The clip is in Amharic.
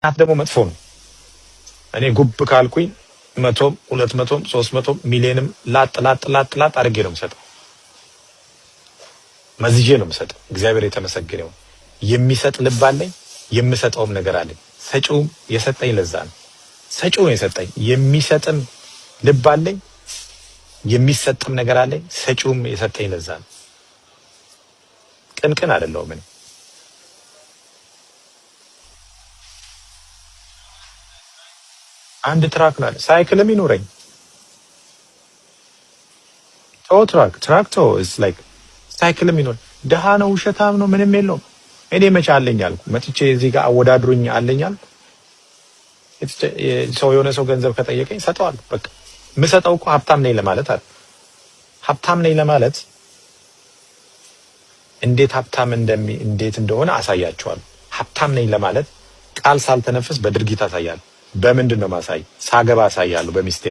ደግሞ መጥፎ ነው። እኔ ጉብ ካልኩኝ 100ም 200ም 300ም ሚሊዮንም ላጥ ላጥ ላጥ ላጥ አድርጌ ነው የምሰጠው፣ መዝዤ ነው የምሰጠው። እግዚአብሔር የተመሰገነ ይሁን። የሚሰጥ ልብ አለኝ፣ የምሰጠውም ነገር አለኝ። ሰጪውም የሰጠኝ ለዛ ነው። ሰጪው ነው የሰጠኝ። የሚሰጥም ልብ አለኝ፣ የሚሰጥም ነገር አለኝ። ሰጪውም የሰጠኝ ለዛ ነው። ቅንቅን አይደለሁም እኔ። አንድ truck ነው አለ። ሳይክልም ይኑረኝ። ተው truck truck ተው። It's like ሳይክልም ይኑር። ደሃ ነው፣ ውሸታም ነው፣ ምንም የለውም። እኔ መቼ አለኝ አልኩ። መጥቼ እዚህ ጋር አወዳድሩኝ አለኝ አልኩ። ሰው የሆነ ሰው ገንዘብ ከጠየቀኝ ሰጠዋለሁ። በቃ የምሰጠው እኮ ሀብታም ነኝ ለማለት አለ። ሀብታም ነኝ ለማለት እንዴት ሀብታም እንዴት እንደሆነ አሳያቸዋለሁ። ሀብታም ነኝ ለማለት ቃል ሳልተነፍስ በድርጊት አሳያለሁ። በምንድን ነው ማሳይ? ሳገባ አሳያለሁ በሚስቴ።